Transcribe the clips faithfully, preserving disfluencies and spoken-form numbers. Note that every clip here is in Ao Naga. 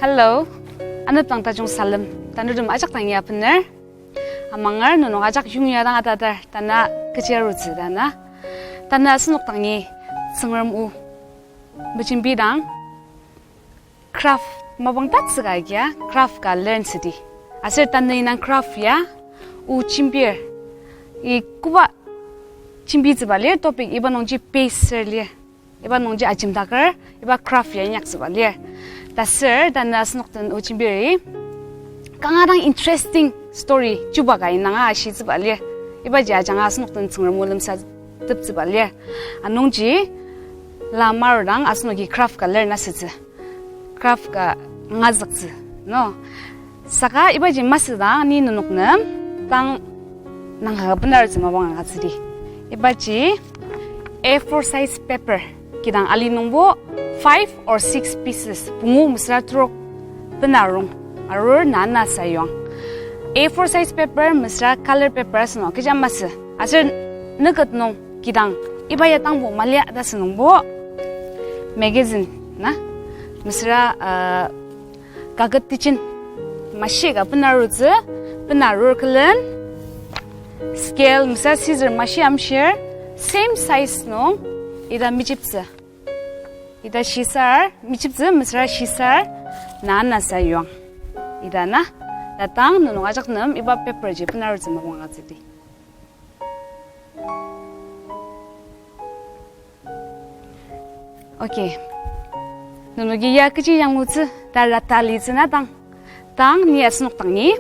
Hello, anepdang tajung salem, tanurtem ajak dangi abener. Amanger nenok ajak yongya dang atatar, tanü kechi arutsü ta na. Tanü asenok dangi Tsüngrem o mejembidang craft mapang tatsüka agia craft ka learn südi. Aser tanü indang craft ya o jembir. I koba jembitsüba lir topic iba nungji base ser lir. Iba nungji ajemdaker, iba craft ya inyaktsüba lir. Taser tanü asenok den o jembiri kanga dang interesting story chuba ka indanga ashitsüba lir. Ibaji ajanga asenok den Tsüngrem o lemsateptsüba lir. Anungji la marudang asenoki craft ka learn asütsü. Craft ka ngazüktsü, no. Saka ibaji masüdang ni nenok nem tang nangka benarutsü mapang agütsüdi. Ibaji A four size paper kidang ali nungbo five or six pieces, pungu mesüra trok benarung arur nana sayuang. A four size paper mesüra color paper asünung kecha masü. Aser nüket nung kidang iba ya tangbo malia ta sünungbo magazine na mesüra, uh, kaket tejen mashi ka benarutsü, benarur külen scale mesüra scissor mashi amshir same size nung ita mejeptsü. Ita shisar, mejeptsü mesüra shisar nana sayuang. Ita na, tatang nenok ajak nem iba paper ji benarutsü mapang agütsüdi. Okay. Nenoki ya kechi yanglutsü ta rata litsü na dang. Tang ni asenok dangi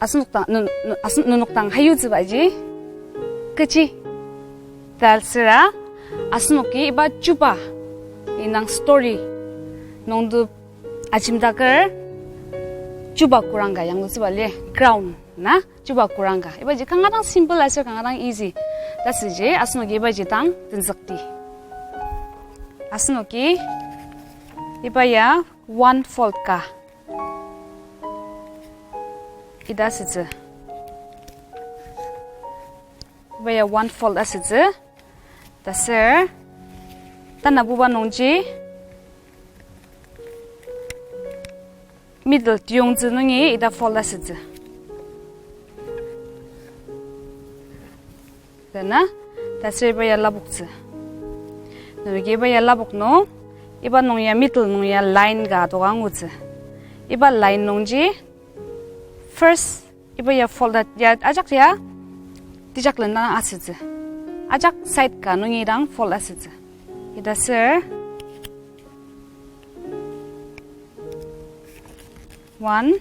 asenok dang, nun-, nun-, asen-, nenok dang hayutsübaji kechi ta süra asenoki iba chuba indang story nungdo ajemdaker chuba kurang ka yanglutsüba lir crown na chuba kurang ka. Ibaji kanga dang simple aser kanga dang easy. Tasüji asenoki ibaji dang tenzükdi. Asenoki iba ya one fold ka. Ita asütsü. Iba ya one fold asütsü. Taser tanabuba nungji middle tiyongtsü nungi ita fold asütsü. Tena, taser iba ya lapoktsü. Nenoki iba ya lapok nung, iba nung ya middle nung ya line ka atoka angutsü. Iba line nungji first iba ya fold at-, ya ajak ya tejak lena asütsü. Ajak side ka nungi dang fold asütsü. Ita ser one.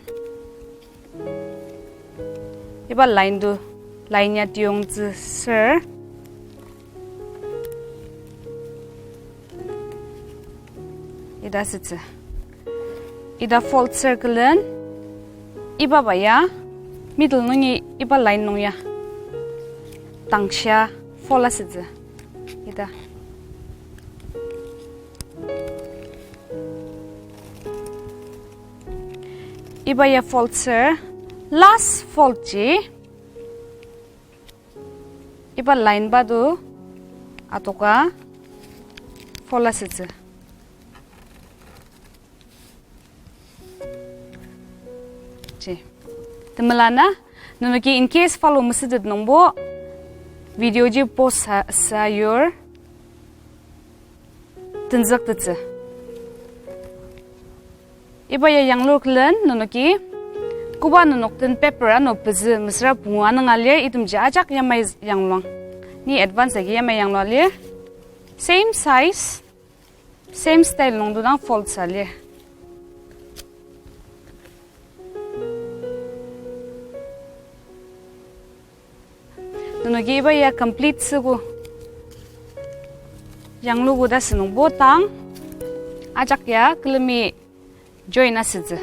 Iba line to, line ya tiyongtsü ser. Ita asütsü. Ita fold circle-en, iba ba ya, middle nungi iba line nung ya. Tangshia fold asütsü. Ita. Iba ya fold ser, last fold ji, iba line ba do atoka fold asütsü. Ji. Temela na, nenoki in case follow mesütet nungbo, video ji pause sa, sayur, tenzüktettsü. Iba ya yanglur külen nenoki, koba nenok den paper ano pezü mesüra pungu anüng alir itemji ajak yamai yangluang. Ni advance agi yamai yanglu alir. Same size, same style nungdo dang fold sa lir. Nenoki iba ya complete süogo. Yangluogo ta sünungbo tang. Ajak ya külemi join asütsü.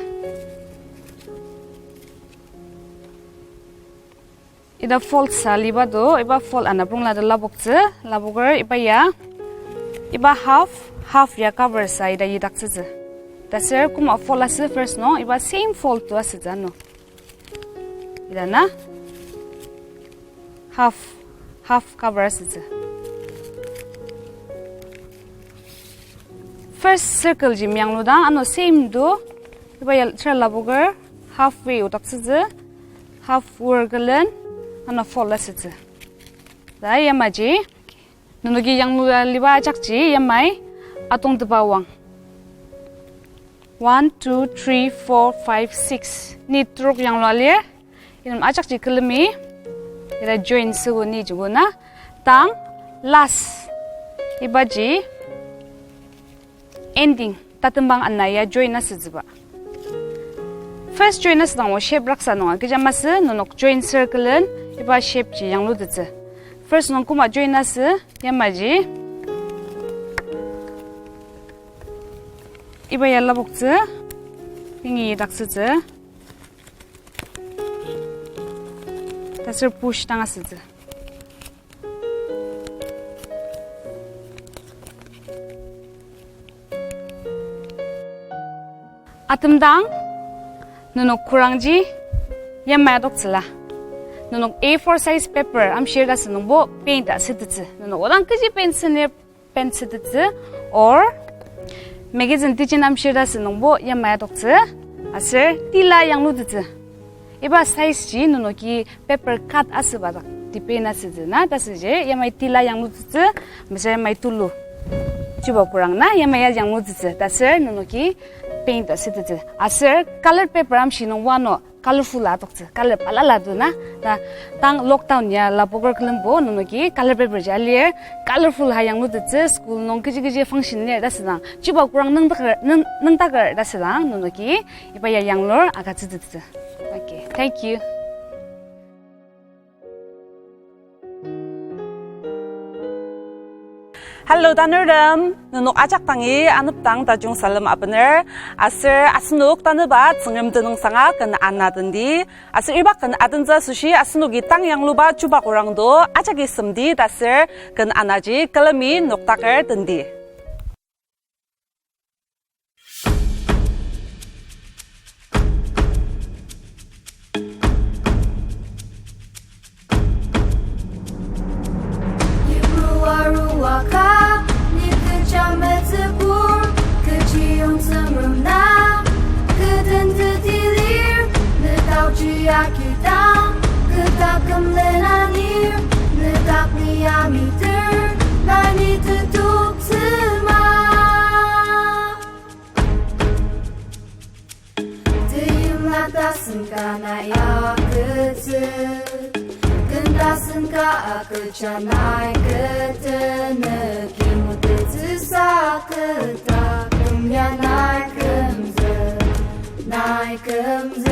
Ita fold sa liba do, iba fold anaprongla do lapoktsü, lapoker iba ya, iba half, half ya cover sa ita yidaktsütsü. Taser koma fold asü first nung, iba same fold to asütsü ano. Ita na half, half cover asütsü. First circle ji meyanglu dang, ano same to, iba ya tsür lapoker, halfway odaktsütsü, half wor külen, ano fold asütsü. Ta yamaji, nenoki yanglu aliba ajakji yamai atongteba wang. One, two, three, four, five, six. Ni trok yanglu alir. Item ajakji külemi. Ira join sügo ni joko na. Tang last. Ibaji ending. Tatembang ana ya join asütsüba. First join asüdang o shape raksa nunga kecha masü nenok join circle-en iba shape ji yanglutettsü. First nung koma join asü, yamaji. Iba ya lapoktsü, ingi daktsütsü. Taser push dang asütsü. Atemdang, nenok kurangji yamai adoktsüla. Nenok A four size paper amshir ta sünungbo paint ta sütettsü. Nenok odang kechi paint sünir paint sütettsü, or magazine tijin amshir ta sünungbo yamai adoktsü, aser tila yanglutettsü. Iba size ji nenoki paper cut asüba dak depend asütsü na, ta süji yamai tila yanglutettsü, mesüra yamai tulu. Chuba kurang na, yamai ya yanglutettsü, ta ser nenoki paint ta sütettsü. Aser colored paper amshi nung wano, colorful adoktsü, color balala do na. Ta tang lockdown ya lapoker külembo nenoki color paper ji alir, colorful ha yanglutettsü, school nung kechi kechi function lir ta südang. Chuba kurang nüngdaker, nüng, nüngdaker ta südang nenoki iba ya yanglur agütsütettsü. Okay, thank you. Hello tanurtem, nenok ajak dangi anepdang tajung salem abener, aser asenok tanüba Tsüngrem tenüngsanga ken ana tendi, aser iba ken atentsü asoshi asenoki tang yangluba chuba kurang do ajaki semdi ta ser ken anaji külemi noktaker tendi. Yimrua rua ka, ni kecha metsübur, kechiyong Tsüngrem na, kü den teti lir, ne taoji akidang, kü taküm lena lir, ne dak ni amiter, nai ni tetoktsü ma. Teimla tasen ka nai agütsü, ken tasen ka agüja nai kü tenük, kimu tetsüsa kü taküm ya nai kümzük, nai kümzük.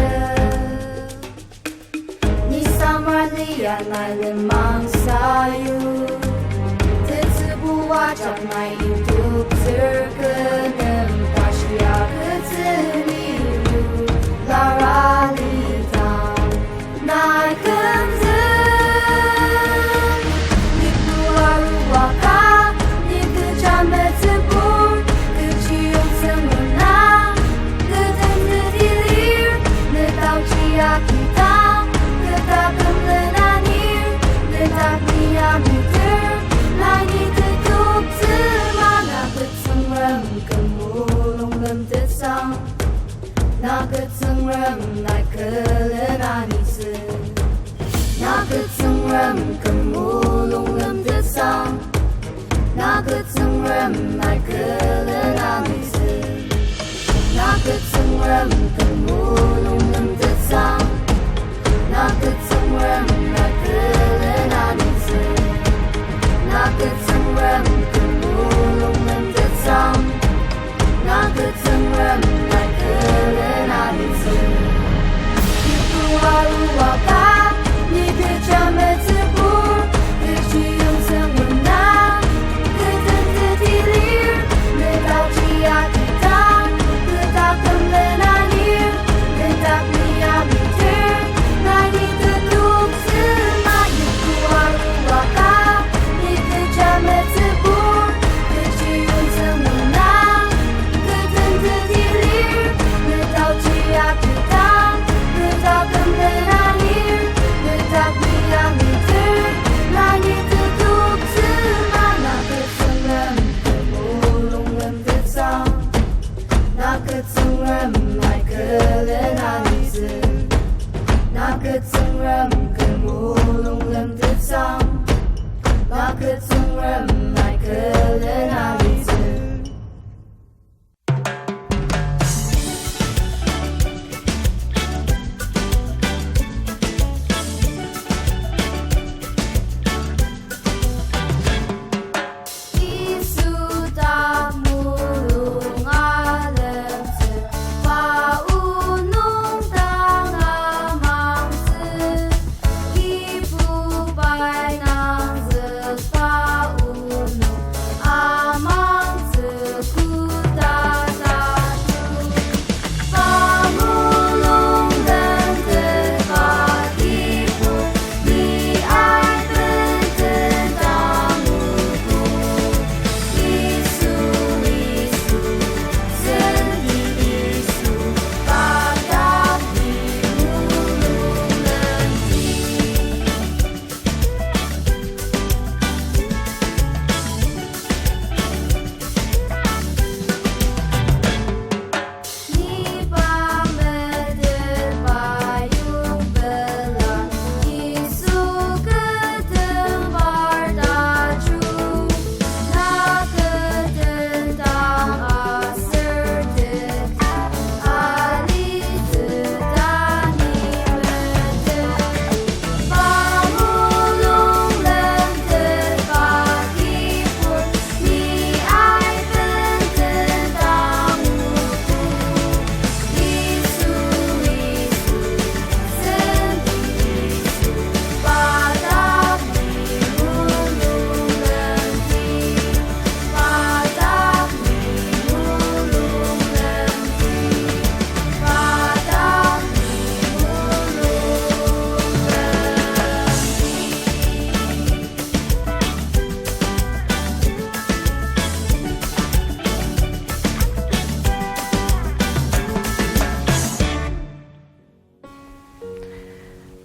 Ni samar lia nai lenmang sayu, tetsübu ajak nai intuk zür kü nem tashi agütsü liu, lara lidang nai kümzük. Ni tua rua ka, ni kecha metsübur, kechiyong Tsüngrem na, kü den teti lir, ne taoji akidang, kü taküm lena lir, ne dak ni amiter, nai ni tetoktsü ma. Na kü Tsüngrem kü mulung lem tesang, na kü Tsüngrem nai kü lena nitsü. Na kü Tsüngrem kü mulung lem tesang, na kü Tsüngrem nai kü lena nitsü. Na kü Tsüngrem kü mulung lem tesang, na kü Tsüngrem nai kü lena nitsü. Na kü Tsüngrem kü mulung lem tesang, na kü Tsüngrem nai kü lena nitsü. Ni tua rua ka, ni kecha metsübur, kechiyong Tsüngrem na, kü den teti lir, ne taoji Külen alitsü, na kütsüngrem kü mulung lemtetsang, na kütsüngrem nai külen alitsü. Yisu dak mulung alemtsü, pa o nung dang amangtsü, ibu pai nangzük pa o nung amangtsü, kuta tatu.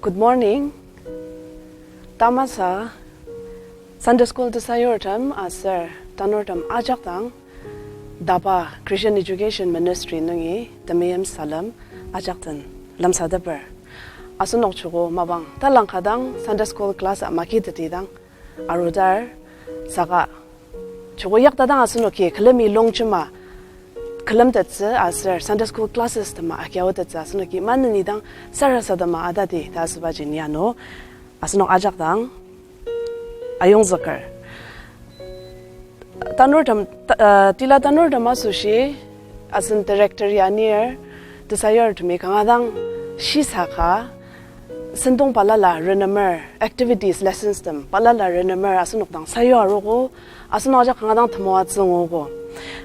Good morning. Tamasa Sunday School tesayurtem aser tanurtem ajak dang DABA Christian Education Ministry nungi temeim salem ajak den lemsateper. Asenok joko mapang talangka dang Sunday School class a makiteti dang arudar saka joko yakta dang asenoki külemi longjema külemtettsü aser Sunday School classes tema akiaotettsü asenoki maneni dang sarasadema atadi ta asübaji ni ano asenok ajak dang ayongzüker. Tanurtem, ta-, uh, tila tanurtem asoshi, asen director ya anir, tesayurtemi kanga dang shisa ka, sentong balala renemer, activities, lessons tem balala renemer asenok dang sayu arogo, asenok ajak kanga dang temoatsü anguogo.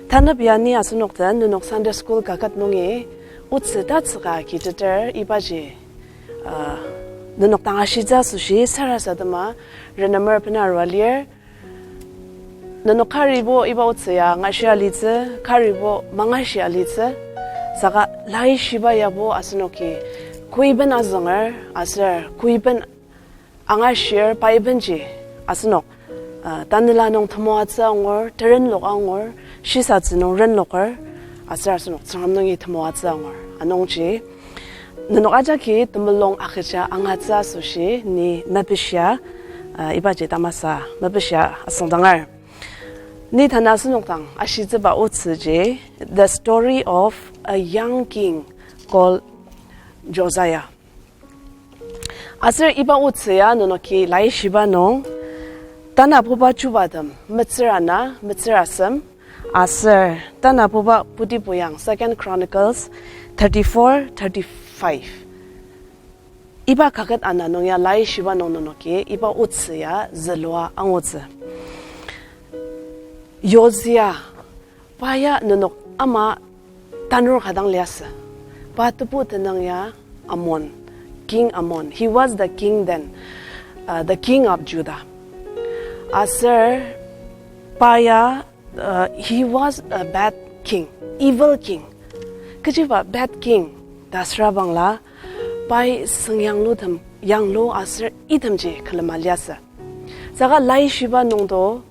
Tanep ya ni asenok den nenok Sunday School kaket nungi otsü tatsüka kiteter ibaji, uh, nenok dang ashitsü asoshi sarasadema renemer bena arua lir. Nenok karibo iba otsü ya ngashi alitsü, karibo mangashi alitsü. Saka laishiba yabo asenoki koiben azünger, aser koiben angashir, pa ibenji asenok, uh, tanela nung temoatsü angur, terenlok angur, shisatsü nung renloker, aser asenok Tsüngrem nungi temoatsü angur. Anungji, nenok ajaki temulung agüja angatsü asoshi ni mepishia, uh, ibaji tamasa mepishia asüngdangar. Ni tanü asenok dang ashitsüba otsüji, The Story of a Young King Called Josiah. Aser iba otsü ya nenoki laishiba nung, tanabuba chubatem, metsür ana, metsür asem, aser tanabuba putibuyang, Second Chronicles thirty-four, thirty-five. Iba kaket ana nung ya laishiba nung nenoki iba otsü ya zülua angutsü. Yosia, pa ya nenok ama tanur ka dang liasü. Pa tebu tenüng ya Amon, King Amon. He was the king then, uh, the king of Judah. Aser pa ya, uh, he was a bad king, evil king. Kechiba bad king ta süra bangla, pai süngyanglutem, yanglu aser itemji külema liasü. Saka laishiba nungdo,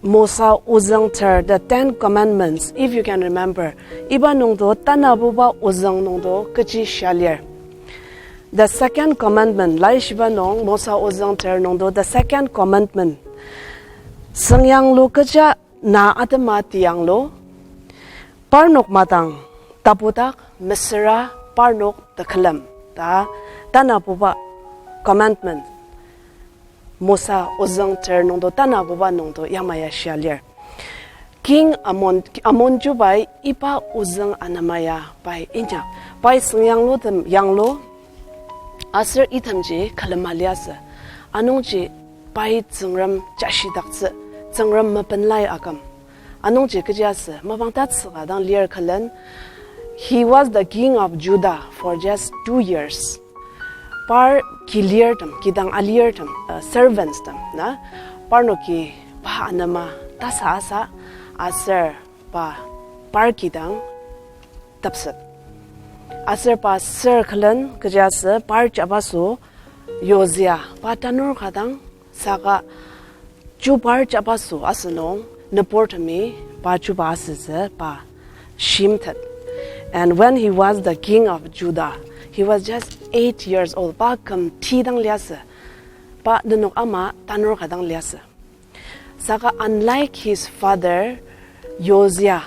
Mosa ozüng ter, the Ten Commandments, if you can remember, iba nungdo tanabuba ozüng nungdo kechi shia lir. The second commandment, Laishiba nung Mosa ozüng ter nungdo the second commandment. Süngyanglu kecha na atema tiyanglu, parnok madang tapudak mesüra parnok tekülem ta tanabuba commandment. Mosa ozüng ter nungdo tanabuba nungdo yamai ya shia lir. King Amon, Amon chubai iba ozüng anema ya pai inyak. Pai süngyanglutem yanglu, aser itemji külema liasü. Anungji pai Tsüngrem jashidaktsü, Tsüngrem mepenlai aküm. Anungji kechiasü, mapang tatsüka dang lir külen, he was the king of Judah for just two years. Par kilirtem, kidang alirtem, uh, servants tem, na, parnoki pa anema tasa asa, aser pa par kidang tepset. Aser pa ser külen kechiasü par jabaso Yosia pa tanur ka dang saka chubar jabaso asünung nüburtemi pa chuba asütsü pa shimtet. And when he was the king of Judah, he was just eight years old. Pa küm ti dang liasü. Pa nenok ama tanur ka dang liasü. Saka unlike his father, Yosia,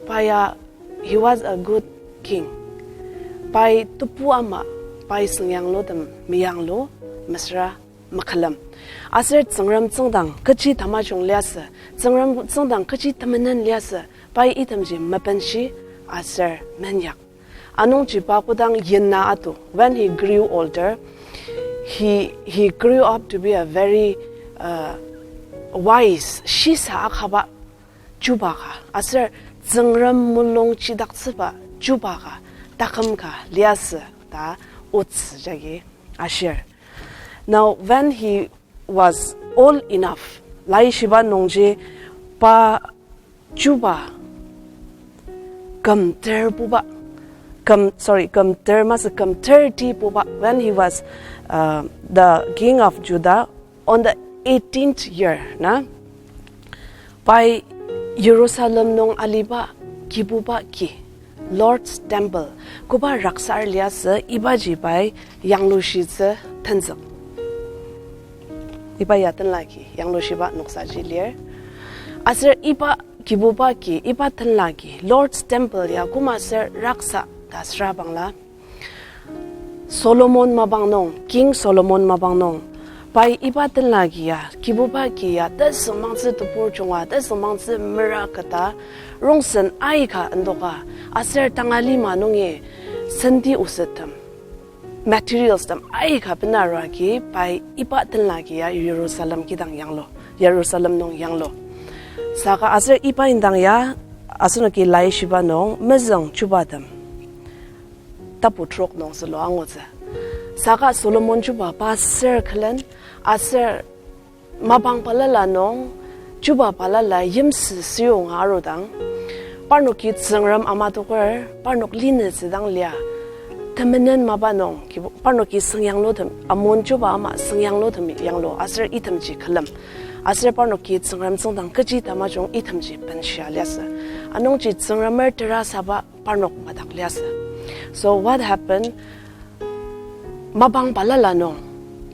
pa ya, he was a good king. Pai tebu ama, pai süngyanglutem meyanglu, mesüra mekülem. Aser Tsüngrem tsüngdang kechi tamajung liasü, Tsüngrem tsüngdang kechi temenen liasü, pai itemji mepenshi aser menyak. Anungji pa kodang yina atu, when he grew older, he, he grew up to be a very, uh, wise, shisa akaba chuba ka, aser Tsüngrem mulung chidaktsüba chuba ka, taküm ka liasü ta otsü jagi ashir. Now, when he was old enough, Laishiba nungji pa chuba küm ter puba, küm, sorry, küm ter masü küm thirty puba, when he was, uh, the king of Judah, on the eighteenth year, na, pai Jerusalem nung aliba kibuba ki, Lord's temple, koba raksar liasü ibaji pai yanglushitsü tenzük. Iba ya tenla ki yanglushiba noksaji lir. Aser iba kibuba ki, iba tenla ki, Lord's temple ya koma ser raksa ta süra bangla, Solomon mapang nung, King Solomon mapang nung, pai iba tenla ki ya, kibuba ki ya, tesüngmangtsü tebur junga, tesüngmangtsü mera keta, rongsen aika endoka, aser tangalima nungi senti osettem, materials tem aika benarua ki pai iba tenla ki ya Jerusalem kidang yanglu, Jerusalem nung yanglu. Saka aser iba indang ya, asenoki Laishiba nung mezüng chubatem tapu trok nung sülo angutsü. Saka Solomon chuba pa ser külen, aser mapang balala nung, chuba balala yimsü siyonga arudang, parnoki Tsüngrem amatoker, parnok linütsü dang lia, temenen mapa nung, kibu-, parnoki süngyanglutem, Amon chuba ama süngyanglutem yanglu, aser itemji külem. Aser parnoki Tsüngrem tsüngdang kechi tamajung itemji benshia liasü. Anungji Tsüngremer terasaba parnok madak liasü. So what happened? Mapang balala nung,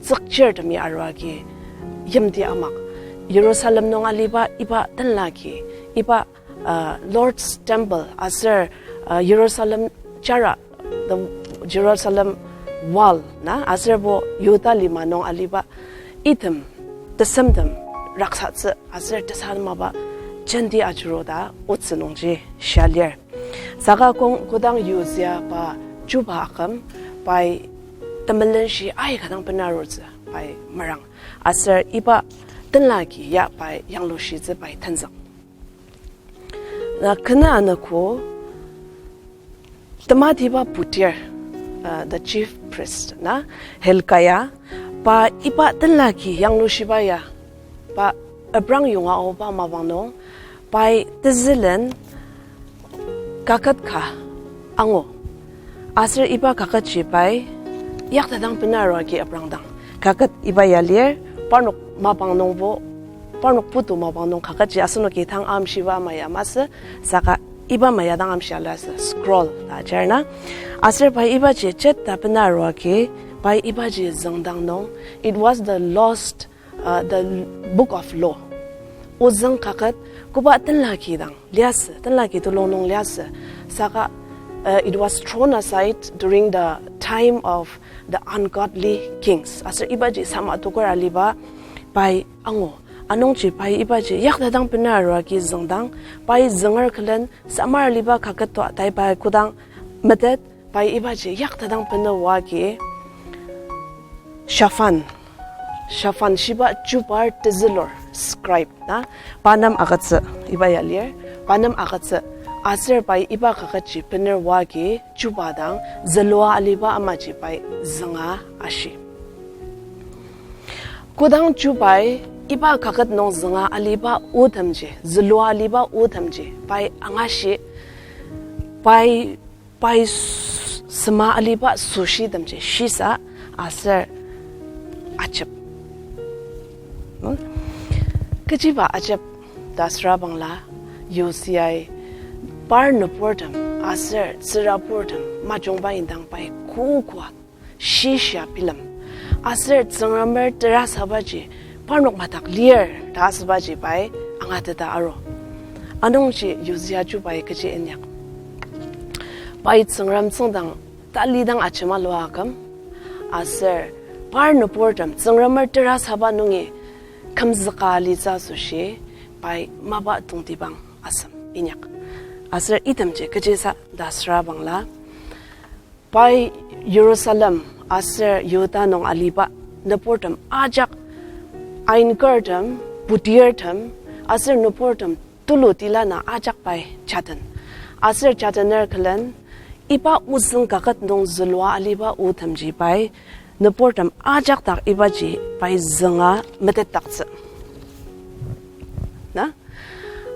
tsükchirtemi arua agi yimti amak. Jerusalem nung aliba iba tenla ki, iba, uh, Lord's temple, aser, uh, Jerusalem jara, the Jerusalem wall, na, aser bo Yihuda lima nung aliba item, tesemtem, raksatsü, aser tesamaba, jenti ajuru ta, otsü nungji shia lir. Saka kong kodang Yosia pa chuba aküm, pai temelenshi aika dang benarutsü, pai merang. Aser iba tenla ki ya pai yanglushitsü pai tenzük. Na kena anogo, tematiba putir, uh, the chief priest, na, Hilkiah, pa iba tenla ki yanglushiba ya, pa Abraham yonga aoba mapang nung, pai tezülen kaket ka angu. Aser iba kaketji pai yaktadang benarua agi Abraham dang. Kaket iba ya lir, parnok mapang nungbo parnok putu mapang nung kaketji asenoki tang amshiba ama ya masü, saka iba ama ya dang amshi alasü scroll ta ajar na. Aser pai ibaji jet ta bena arua agi, pai ibaji züngdang nung, it was the lost, uh, the book of law. Ozüng kaket koba tenlaki dang liasü, tenlaki tulung nung liasü. Saka, uh, it was thrown aside during the time of the ungodly kings. Aser ibaji sama toker aliba pai angu. Anungji pai ibaji yakta dang bena arua agi züngdang, pai zünger külen samar aliba kaket to tai pai kodang metet, pai ibaji yakta dang bena oa agi Shaphan, Shaphan shiba chubar tezülur scribe na, pa nem agütsü, iba ya lir, pa nem agütsü, aser pai iba kaketji bener oa agi chuba dang zülua aliba amaji pai zünga ashi. Kodang chubai iba kaket nung zünga aliba otemji, zülua aliba otemji pai angashi, pai, pai s-, sema aliba süshitemji shisa aser ajep. Hmm? Kechiba ajep ta süra bangla, Yosiai par nüburtem aser tsüraburtem majungba indang pai kokoa shishia bilem. Aser Tsüngremer terasabaji parnok madak lir ta asübaji pai angateta aru. Anungji Yosia chubai kechi inyak. Pai Tsüngrem tsüngdang talidang ajema lua aküm. Aser par nüburtem Tsüngremer terasaba nungi kümzüka alitsü asoshi pai mapa tongtibang asem inyak. Aser itemji kechisa ta süra bangla, pai Jerusalem aser Yihuda nung aliba nüburtem ajak, ainkertem, putirtem, aser nüburtem tulu tilana ajak pai jaten. Aser jatener külen, iba ozüng kaket nung zülua aliba otemji pai nüburtem ajak dak ibaji pai zünga metetdaktsü. Na?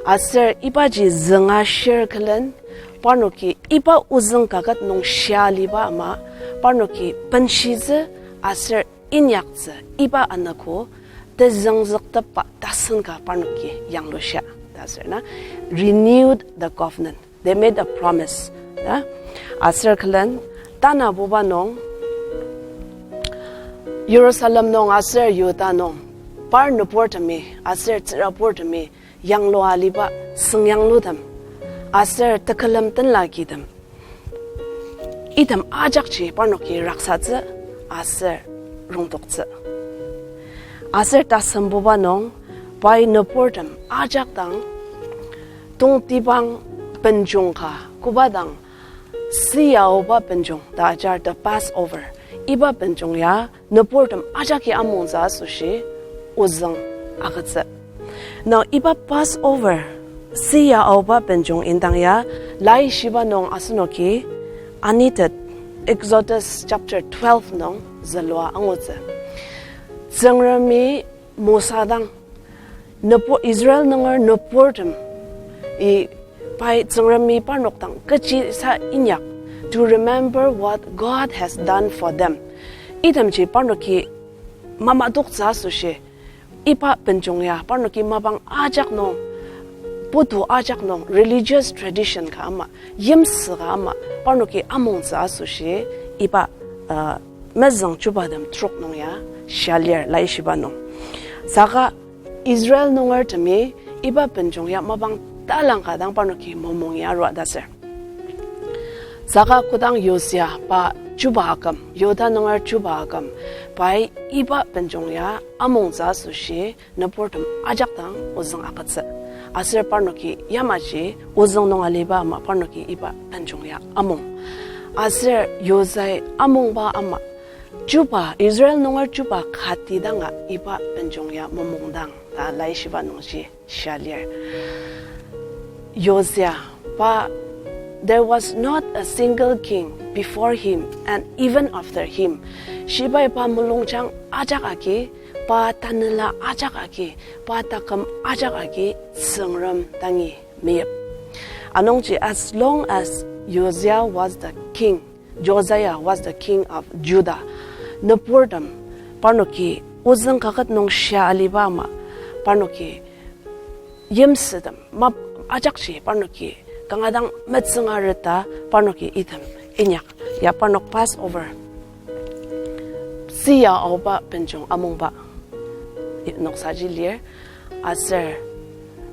Aser ibaji zünga shir külen, parnoki iba ozüng kaket nung shia aliba ama, parnoki benshitsü aser inyaktsü iba anogo tezüngzüktepba tasen ka parnoki yanglushia. Ta aser na, renewed the covenant. They made a promise. Ta aser külen tanabuba nung Jerusalem nung aser Yihuda nung par nüburtemi aser tsüraburtemi yanglua aliba süngyanglutem aser tekülem tenlagitem, item ajakji parnoki raksatsü aser rongtoktsü. Aser tasembuba nung pai nüburtem ajak dang tongtibang benjung ka, koba dang siyaoba benjung ta ajar the Passover, iba benjung ya nüburtem ajaki amongtsü asoshi ozüng agütsü. Now iba Passover, siyaoba benjung indang ya, laishiba nung asenoki anitet, Exodus chapter twelve nung zülua angutsü. Tsüngremi Mosa dang, nübur, Israel nunger nüburtemi pai Tsüngremi parnok dang kechisa inyak, to remember what God has done for them. Itemji parnoki mamadoktsü asoshi, iba benjung ya parnoki mapang ajak nung, putu ajak nung, religious tradition ka ama, yimsü ka ama, parnoki amongtsü asoshi, iba, uh, mezüng chubatem trok nung ya shia lir laishiba nung. Saka Israel nungertemi iba benjung ya mapang talang ka dang parnoki momong ya arua ta aser. Saka kodang Yosia pa chuba aküm, Yihuda nunger chuba aküm, pai iba benjung ya amongtsü asoshi nüburtem ajak dang ozüng agütsü. Aser parnoki yamaji ozüng nung aliba ama parnoki iba benjung ya among. Aser Yosiai amongba ama, chuba, Israel nunger chuba kati danga iba benjung ya momongdang ta laishiba nungji shia lir. Yosia pa, there was not a single king before him and even after him. Shibai pa mulungjang ajak agi, pa tanela ajak agi, pa taküm ajak agi, Tsüngrem dangi meyip. Anungji, as long as Yosia was the king, Josiah was the king of Judah, nüburtem parnoki ozüng kaket nung shia aliba ama, parnoki yimsütem, ma-, ajakji parnoki kanga dang metsüngareta parnoki item inyak, ya parnok Passover sia aoba benjong amungba noksaji lir, aser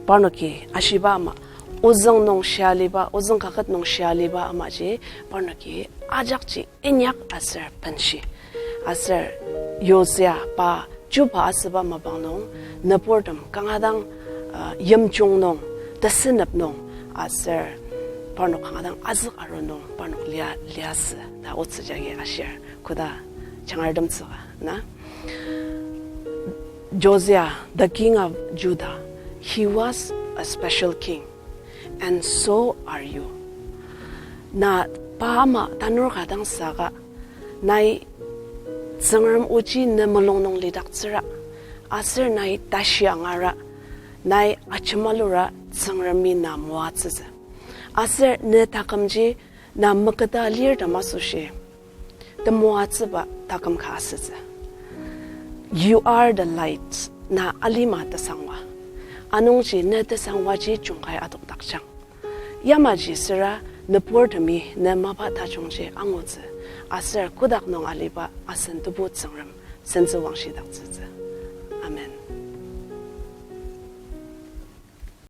parnoki ashiba ama, ozüng nung shia aliba, ozüng kaket nung shia aliba amaji parnoki ajakji inyak aser benshi. Aser Josia pa chuba asüba mapang nung, nüburtem kanga dang, uh, yimjung nung, tesünep nung, aser parnok kanga dang azük aru nung parnok lia, liasü ta otsü jagi ashir. Koda changar temtsüka na. Josiah, the king of Judah, he was a special king, and so are you. Na pa ama tanur ka dang saka, nai Tsüngrem oji ne mulung nung lidaktsüra, aser nai tashi angara, nai ajemalura Tsüngremi na moatsütsü. Aser ne takümji na meketa lir ta masoshi, temoatsüba taküm ka asütsü. You are the light, na alima tesangwa. Anungji ne tesangwaji jungkai adokdakjang. Yamaji süra nüburtemi ne mapa tajungji angutsü, aser kotak nung aliba asen Tebu Tsüngrem sentsü wangshidaktsütsü. Amen.